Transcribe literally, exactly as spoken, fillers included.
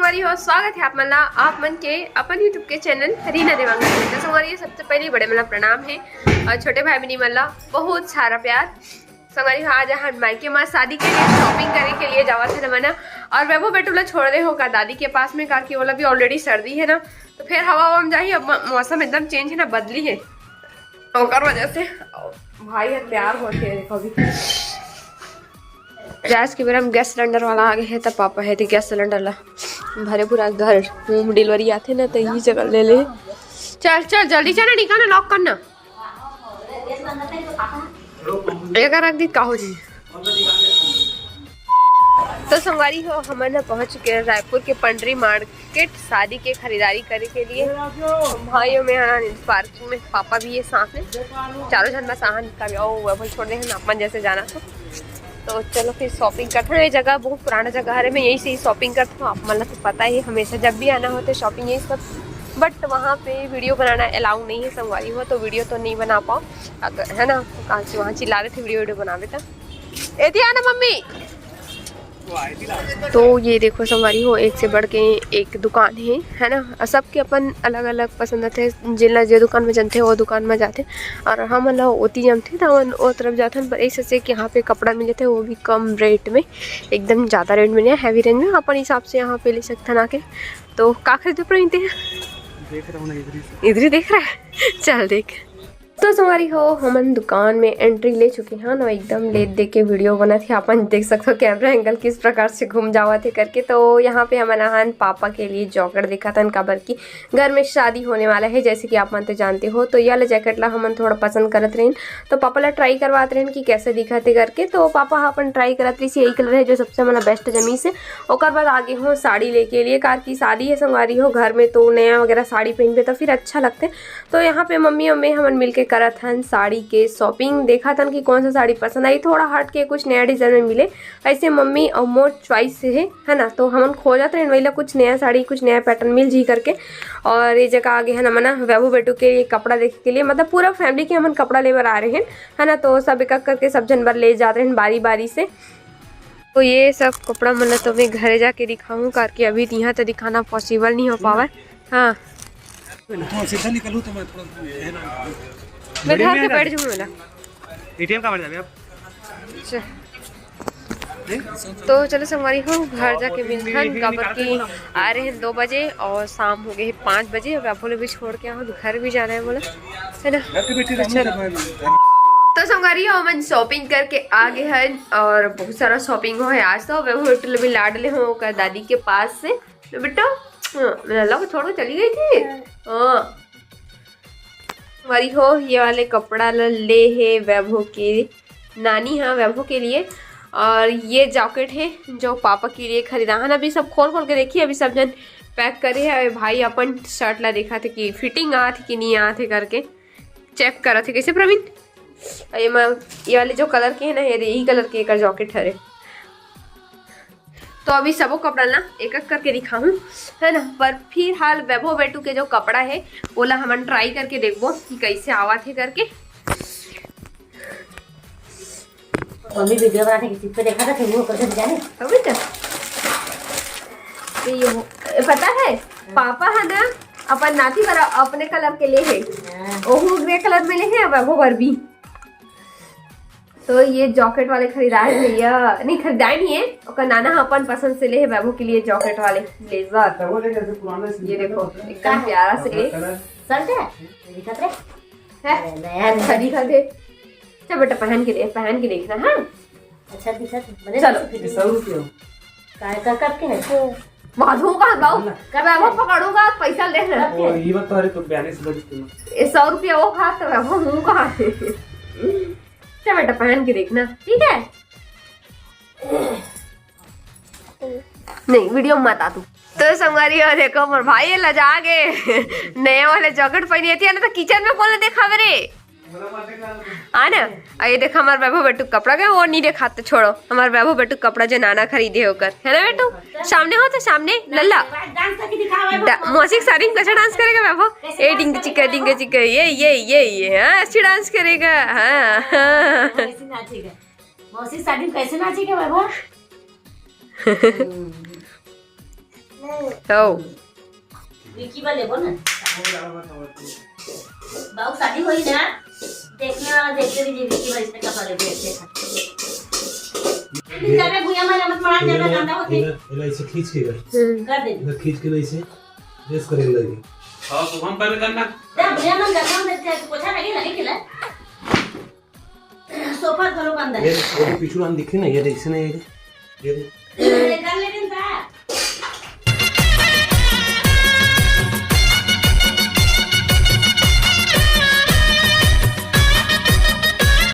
संगवारी हो, स्वागत है आप मन ला, आप मन के अपन YouTube के चैनल रीना देवांगन में। तो संगवारी हो, सबसे पहले बड़े मन ला प्रणाम है और छोटे भाई बहनी मन ला बहुत सारा प्यार। संगवारी हो, आज हम मायके मा शादी के लिए शॉपिंग करे के लिए जावत है ना मना, और वैभव बेटू ला छोड़ दे हो का दादी के पास में, काकि ओला भी ऑलरेडी सर्दी है ना, तो फिर हवा हवा में जाही। अब म-, मौसम एकदम चेंज है ना, बदली है, ओकर वजह से भाई है तैयार होके देखो अभी। गैस के बेरा में गैस सिलेंडर वाला आ गए है, तब पापा है तो गैस सिलेंडर ला भरे पूरा घर होम डिलीवरी आथे ना, तो यही जगह ले ले। चल चल जल्दी चल ना, निकाल ना, लॉक करना। एक रख दी का हो जी। तो संगवारी हो, हमन ह पहुंच चुके हैं रायपुर के पंडरी मार्केट शादी के खरीदारी करे के लिए। भाइयों में हाँ, पार्किंग में पापा भी है साथ में, चारों झन बस आहन का भी आओ, वो छोड़ दे हैं अपन जैसे जाना तो। तो चलो फिर शॉपिंग करते हैं। ये जगह बहुत पुराना जगह है, मैं यहीं से ही शॉपिंग करता हूँ। आप मन ला तो पता ही, हमेशा जब भी आना होता है शॉपिंग यही सब, बट वहाँ पे वीडियो बनाना अलाउ नहीं है संगवारी हो, तो वीडियो तो नहीं बना पाओ अगर, है ना, तो कहाँ से वहाँ चिल्ला रहे थे वीडियो वीडियो बनावे था। एती आना मम्मी। तो ये देखो संगवारी हो, एक से बढ़ के एक दुकान है, है ना, और सबके अपन अलग अलग पसंद आते हैं। जिनला जे दुकान में जानते हैं वो दुकान में जाते हैं, और हम ला ओती जमते तो हमन ओ तरफ जाते हैं। पर ऐसे से कि यहाँ पे कपड़ा मिले थे, वो भी कम रेट में, एकदम ज़्यादा रेट में नहीं, हैवी रेंज में, अपन हिसाब से यहाँ पे ले सकते हैं आके। तो का खरीदे पर हैं? देख रहा हूँ ना, इधर ही से। इधर ही देख रहा है। चल देख। तो संगवारी हो, हमन दुकान में एंट्री ले चुके हैं ना, एकदम लेत दे के वीडियो बनत है। अपन देख सकते हो कैमरा एंगल किस प्रकार से घूम जावत है करके। तो यहाँ पे हमन आहन पापा के लिए जॉकेट दिखाथन, काबर की घर में शादी होने वाला है, जैसे कि आप मन तो जानते हो। तो ये वाला जैकेट ला हमन थोड़ा पसंद करत रहेन, तो पापा ला ट्राई करवात रहेन कि कैसे दिखत है करके। तो पापा ह अपन ट्राई करत रहिस, यही कलर है जो सबसे मतलब बेस्ट जमीस है। ओकर बाद आगे हो साड़ी लेके लिए, कार की शादी है संगवारी हो, घर में तो नया वगैरह साड़ी पहनबे तो फिर अच्छा लगते। तो यहाँ पे मम्मी और मैं हमन मिलके करत हन साड़ी के शॉपिंग, देखत हन कि कौन सा साड़ी पसंद आई। थोड़ा हट के कुछ नया डिजाइन में मिले, ऐसे मम्मी और मोर चॉइस से है, है ना। तो हमन खोजत रहेन वही ला कुछ नया साड़ी, कुछ नया पैटर्न मिल जी करके। और ये जगह आगे है ना मना वैभव बेटू के लिए कपड़ा देखे के लिए, मतलब पूरा फैमिली के हमन कपड़ा ले बर आ रहे हैं, है ना। तो सब एक एक करके सब जन बर ले जात रहेन बारी बारी से। तो ये सब कपड़ा मन ला तो मैं घरे जाके दिखाऊँ करके, अभी तो यहाँ तो दिखाना पॉसिबल नहीं हो पावा। हाँ, हाँ, सीधा निकलूँ तो मैं थोड़ा, है ना, मैं घर के बैठ जाऊँ ना। एटीएम का बैठ जावे आप। अच्छा। तो चलो संगवारी हो, घर जाके मिलथन, काबर की आ रहे हैं दो बजे और शाम हो गए है पाँच बजे। अब आप लोग भी छोड़ के आओ, घर भी जाना है बोला, है ना। तो चलो। तो संगवारी हो, हमन शॉपिंग करके आ गए हैं और बहुत सारा शॉपिंग हो है आज तो। अब होटल भी लाड ले हो ओकर दादी के पास से, तो बेटा, हाँ, लल्ला को छोड़ के चली गई थी। हाँ। संगवारी हो, ये वाले कपड़ा ल ले हे वैभव के नानी, हाँ, वैभव के लिए। और ये जैकेट है जो पापा के लिए खरीदा हन। अभी सब खोल खोल के देखिए, अभी सब जन पैक करे है। अभी भाई अपन शर्ट ला देखा थे कि फिटिंग आत है कि नहीं आत है करके चेक करत है। कैसे प्रवीण? अरे मैं, ये वाले जो कलर के है ना, ये यही कलर के एकर जैकेट हरे। तो अभी सबो कपड़ा ना एक एक करके दिखाहूँ, है ना। पर फिलहाल वैभव बेटू के जो कपड़ा है, ओला हमन ट्राई करके देखबो कि कैसे आवत है करके। मम्मी वीडियो बनाथे कि चिप्पे देखा था, वो कैसे जाने। अभी तो ये हो, ए, पता है, पापा है ना, अपन नाती बर अपने कलर के ले है। हाँ। ओहू ग्रे कलर में ले है, वैभव बर भी। तो ये जैकेट वाले खरीदाए है भैया, नहीं खरीदाए नहीं है, ओकर नाना ह अपन पसंद से ले है वैभव के लिए जैकेट वाले ब्लेजर। ये देखो एकदम प्यारा से शर्ट है, दिखत रहे। है? अरे, नया अच्छा दिखत है। अच्छा बेटा पहन के दे, पहन के देखना। हाँ, अच्छा दिखत है। चलो। सौ रुपया। काय का कब के है? बात होगा बाबू, कब आवा पकड़ूंगा, पैसा लेना। ओ, ये बात तो, अरे तो बयालीस बजे तुम। ये सौ रुपया वो खा तो है, वो मुंह कहाँ है? अच्छा बेटा पहन के देखना, ठीक है? नहीं, वीडियो में मत आ तू। तो संगवारी हो देखो, मोर भाई लजा गे, नए वाले जैकेट पहनी थी ना, तो किचन में कौन देखा रे? आ ना, आ ये देखा हमार वैभव बेटू कपड़ा के, वो नहीं देखात, छोड़ो। हमार वैभव बेटू कपड़ा जो नाना खरीदे ओकर, है ना बेटू? सामने हो तो सामने, लल्ला। डांस करके दिखाओ वैभव। डा-, मौसी के शादी में कैसे डांस करेगा वैभव? कैसे ए डांस डिंग करेगा चिका, डिंग वैभव? चिका, ये, ये, ये, ये, हाँ, ऐसे डांस करेगा, हाँ, हाँ। कैसे नाचेगा? मौसी शादी में कैसे नाचेगा वैभव? तो विक्की बर लेबो ना। बाबू शादी होई ना, देखने वाला देखते भी जी विक्की बर इसने कपड़ा लेबे अच्छे से। जाबे भुइया में मत मरा, ज्यादा गंदा होथे। एला, एला इसे खींच के कर। हम्म। कर दे। एला खींच के ना इसे प्रेस करे लगे। हाँ, शुभम पहले करना। जा भुइया में गंदा होथे, पोछा लगे, लगे के ला। सोफा घलो गंदा ये, है। वो तो पीछू हम दिखे ना, ये देख से नहीं, ये, ये देख।